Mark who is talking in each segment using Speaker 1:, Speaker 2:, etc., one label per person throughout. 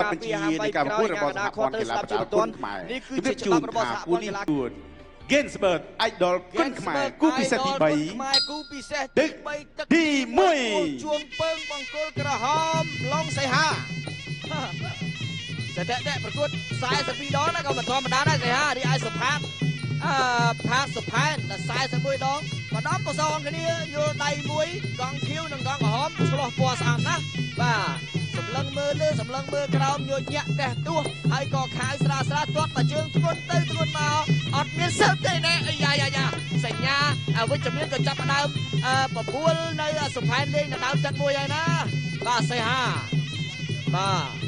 Speaker 1: ការពារហាម
Speaker 2: នៃការប្រកួតរបស់សហព័ន្ធកីឡាបដាល់គុនខ្មែរ
Speaker 1: នេះគឺជាច្បាប់របស់សហព័ន្ធកីឡា
Speaker 2: Gainsberg Idol គុនខ្មែរគូពិសេសទី3
Speaker 1: ខ្មែរគូពិសេសទី3ទឹក
Speaker 2: ទី1
Speaker 1: ជួងពើងបង្គោលក្រហមឡុងសីហាសតិតិប្រកួត42ដងណាក៏មិនធម្មតាដែរសីហារីឯសុផាតអឺផាសុផែនដល់41ដងម្ដងប្រសងគ្នាយល់ដៃមួយកង់ខៀវនិងកង់ក្រហមឆ្លោះពណ៌ស្អាតណាស់បាទសម្លឹងមើលលើសម្លឹងមើលក្រោមញញាក់តេះទោះហើយក៏ខៅស្រាស្រាទាត់មកជើងធ្ងន់ទៅធ្ងន់មកអត់មានសើទេណែអាយ៉ាយ៉ាយ៉ាសញ្ញាអវិជ្ជមានក៏ចាប់ផ្ដើមបបួលនៅសុផែនលេងនៅដើមទឹកមួយហើយណាបាទសីហាបាទ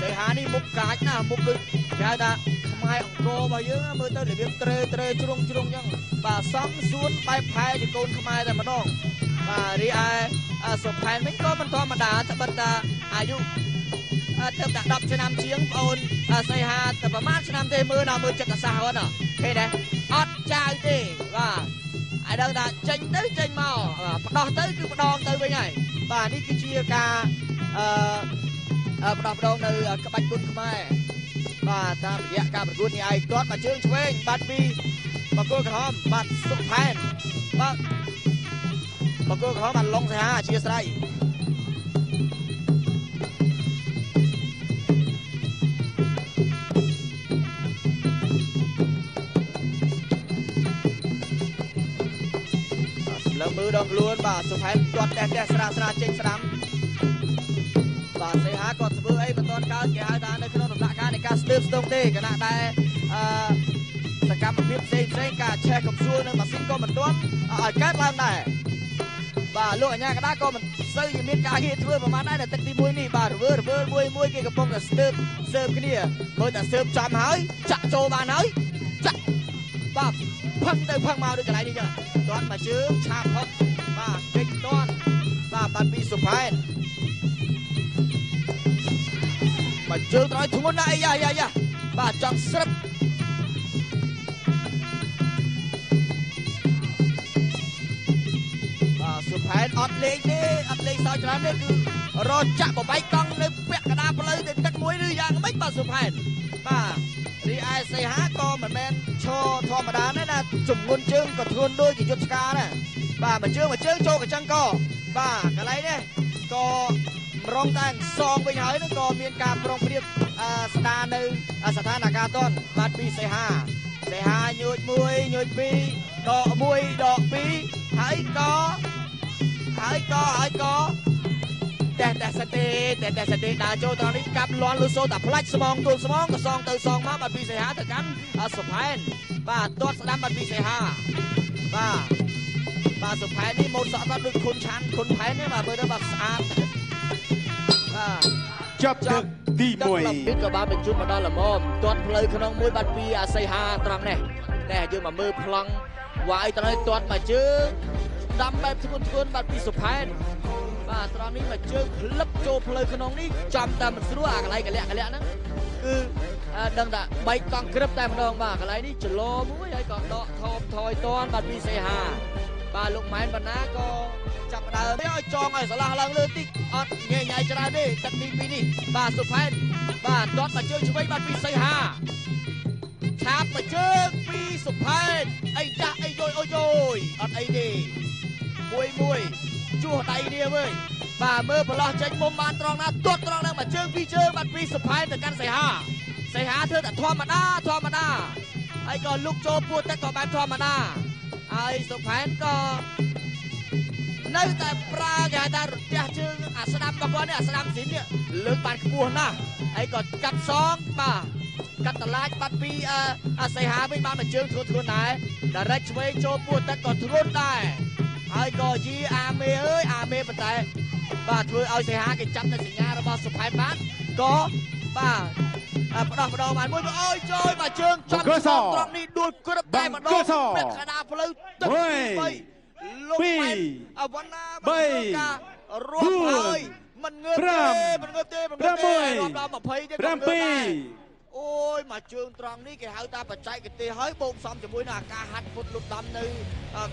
Speaker 1: សីហានេះមុខកាចណាស់មុខដូចគេហៅថាខ្មែរអង្គររបស់យើងមើលទៅរបៀបត្រេត្រេជ្រុងជ្រុងអញ្ចឹងបាទសំសួនបែបផែជាកូនខ្មែរតែម្ដងបាទរីឯសុផែនវិញក៏មិនធម្មតាត្បិតតាអាយុទៅតែ10ឆ្នាំជាងបងអូនសីហាតែប្រហែលឆ្នាំទេមើលដល់មើលចិត្តសាសហ្នឹងឃើញទេអត់ចាវទេបាទឲ្យដឹងថាចេញទៅចេញមកផ្ដោះទៅគឺផ្ដងទៅវិញហើយបាទនេះគឺជាការផ្ដោះផ្ដងនៅក្បាច់គុនខ្មែរបាទតាមរយៈការប្រកួតនេះឯងទាត់មកជើងឆ្វេងបាទពីបង្គោលក្រហមបាទសុផែនបាទបង្គោលក្រហមបាទឡុងសីហាអធិស្ឋានលើមើលដងខ្លួនបាទសុផែនទាត់តេះតេះស្រាស្រាចេញស្ដាំបាទសីហាក៏ធ្វើអីមិនទាន់កើតគេហៅថានៅក្នុងដំណាក់កាលនៃការស្ទើបស្ទងទេខណៈដែលអឺសកម្មភាពផ្សេងផ្សេងការឆេះកំសួលនៅម៉ាស៊ីនក៏មិនទាន់ឲ្យកើតឡើងដែរបាទលោកអញ្ញាកដាក៏មិនសូវជាមានការងារធ្វើប្រហែលដែរនៅទឹកទី1នេះបាទរវើរវើមួយមួយគេកំពុងតែស្ទើបសើបគ្នាមើលតែសើបចំហើយចាក់ចូលបានហើយចាក់បាទផឹងទៅផឹងមកដូចកន្លែងនេះចឹងទាន់មកជើងឆាបផុតបាទកិច្ចទាន់បាទបានពីសុផែនមកជើងត្រយធ្ងន់ណាស់អីយ៉ាយ៉ាយ៉ាបាទចង់ស្រិបបាទសុផែនអត់លេងទេអត់លេងសោចច្រើនទេគឺរចាក់បបែកកង់នៅពាក់កណ្ដាលផ្លូវទៅទឹកមួយឬយ៉ាងម៉េចបាទសុផែនបាទរីឯសីហាក៏មិនមែនឈរធម្មតាដែរណាជំងន់ជើងក៏ធ្ងន់ដូចជាយុទ្ធស្ការដែរបាទមួយជើងមួយជើងចូលកញ្ចឹងកបាទកន្លែងនេះក៏រងតែសងវិញហើយនឹងក៏មានការប្រុងប្រៀបស្ដារនៅស្ថានភាពតនបាទពីសីហាសីហាញួច1ញួច2ដក1ដក2ហើយក៏ហើយក៏ហើយក៏តេះតេះសទេតេះតេះសទេដើរចូលត្រង់នេះកាប់លន់លូសូតាផ្លាច់ស្មងទូលស្មងក៏សងទៅសងមកបាទពីសីហាទៅកាន់សុផែនបាទទាត់ស្ដាំបាទពីសីហាបាទបាទសុផែននេះម៉ូតសក់គាត់ដូចខុនឆាន់ខុនផែននេះបាទមើលទៅបាទស្អាតបាទ
Speaker 2: ចាប់ទឹកទី1
Speaker 1: ក៏បានបញ្ជូនមកដល់ល្មមទាត់ផ្លូវក្នុងមួយបាទពីអាសីហាត្រង់នេះនេះយើងមកមើលប្លង់វាយត្រង់នេះទាត់មកជើងដាំបែបធ្ងន់ធ្ងន់បាទពីសុផែនបាទត្រង់នេះមកជើងក្លឹបចូលផ្លូវក្នុងនេះចំតែមិនស្រួលអាកន្លែងកលៈកលៈហ្នឹងគឺដឹងថាបែកកង់ក្រឹបតែម្ដងបាទកន្លែងនេះចលោមួយហើយក៏ដកថមថយតនបាទពីសីហាបាទលោកម៉ែនបណ្ណាក៏ចាប់ដើមឲ្យចងឲ្យឆ្លាស់ឡើងលើតិចអត់ញ៉ៃញ៉ៃច្រើនទេទឹកទី2នេះបាទសុផែនបាទទាត់មកជើងឆ្វេងបាទពីសីហាឆាបមកជើងពីសុផែនអីចាស់អីយយអូយយអត់អីទេមួយមួយជួសដៃនេះវើយបាទមើលប្រឡោះចេញមុំបានត្រង់ណាទាត់ត្រង់ហ្នឹងមកជើងពីរជើងបាទពីសុផែនទៅកាន់សីហាសីហាធ្វើតែធម្មតាធម្មតាហើយក៏លុកចូលពោះទឹកក៏បែបធម្មតាហើយសុផែនក៏នៅតែប្រើគេហៅថារន្ទះជើងអាស្ដាំរបស់គាត់នេះអាស្ដាំស៊ីននេះលើកបានខ្ពស់ណាស់ហើយក៏កាត់សងបាទកាត់តឡាចបាត់ពីអាសីហាវិញបានមកជើងធ្ងន់ធ្ងន់ដែរដារិចឆ្វេងចូលពោះទឹកក៏ធ្ងន់ដែរហើយក៏យីអាមេអើយអាមេប៉ុន្តែបាទធ្វើឲ្យសីហាគេចាប់នៅសញ្ញារបស់សុផែនបានក៏បាទផ្ដោះផ្ដោបានមួយអូយចូលមកជើងចំត្រង់នេះដួលក្រឹបតែម្ដងពាក់កណ្ដាលផ្លូវទឹកទី3លោកម៉ែនអវណ្ណាបានការរាប់ហើយមិនងើបទេមិនងើបទេមិនងើបទេរាប់ដល់20ទេ
Speaker 2: 7
Speaker 1: អូយមកជើងត្រង់នេះគេហៅថាបច្ចេកទេសហើយបូកសំជាមួយនឹងអាការហាត់ពុតលុតដាំនៅ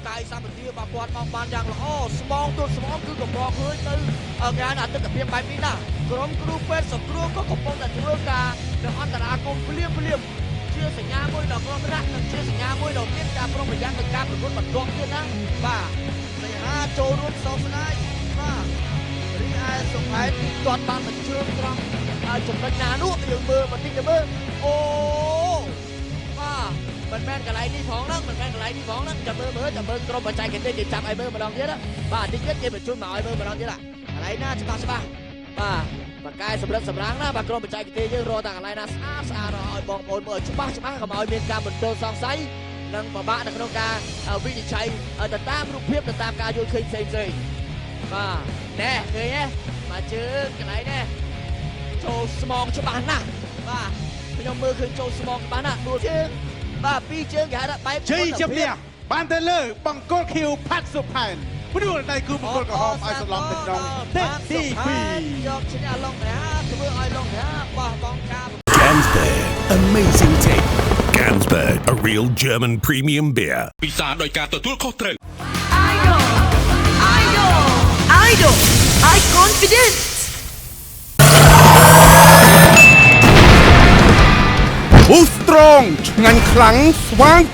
Speaker 1: កាយសម្បទាបាទគាត់មកបានយ៉ាងល្អស្មងទល់ស្មងគឺកម្រឃើញនៅគេហៅថាទស្សនវិជ្ជាបែបនេះណាក្រុមគ្រូពេទ្យសង្គ្រោះក៏កំពុងតែធ្វើការនៅអន្តរាគមន៍ភ្លាមភ្លាមជាសញ្ញាមួយដ៏គ្រោះថ្នាក់និងជាសញ្ញាមួយដ៏មានការប្រុងប្រយ័ត្នในការប្រកួតបន្ទាប់ទៀតណាបាទសីហាចូលរួមសោកស្ដាយបាទរីឯសុផែនទាត់បានមួយជើងត្រង់ចំណុចណានោះយើងមើលបន្តិចទៅមើលអូបាទមិនមែនកន្លែងនេះផងហ្នឹងមិនមែនកន្លែងនេះផងហ្នឹងចាំមើលមើលចាំមើលក្រុមបច្ចេកទេសគេចាប់ឲ្យមើលម្ដងទៀតបាទតិចទៀតគេបញ្ជូនមកឲ្យមើលម្ដងទៀតកន្លែងណាច្បាស់ច្បាស់បាទបកែសម្រិតសម្រាំងណាបាទក្រុមបច្ចេកទេសយើងរកតែកន្លែងណាស្អាតស្អាតឲ្យបងប្អូនមើលច្បាស់ច្បាស់កុំឲ្យមានការមន្ទិលសង្ស័យនិងពិបាកនៅក្នុងការវិនិច្ឆ័យទៅតាមរូបភាពទៅតាមការយល់ឃើញផ្សេងផ្សេងបាទណែឃើញទេមកជើងកន្លែងនេះចូលស្មងច្បាស់ណាស់បាទខ្ញុំមើលឃើញចូលស្មងច្បាស់ណាស់ដួលជើងបាទពីរជើងគេហៅថាបែប
Speaker 2: ជ័យជំនះបានទៅលើបង្គោលខៀវផាត់សុផែនព្រួលដៃគូបង្គោលក្រហមឲ្យសន្លប់ទៅក្នុងទឹកទី2
Speaker 1: យកឈ្នះឡុងណាធ្វើឲ្យឡុងណាបោះបង់ការ
Speaker 3: Ganzberg, amazing taste. Ganzberg, a real German premium beer.
Speaker 4: ពិសាដោយការទទួលខុសត្រូវ
Speaker 5: Idol Idol Idol I confident.
Speaker 6: ប៊ូស្ត្រងឆ្ងាញ់ខ្លាំងស្វាង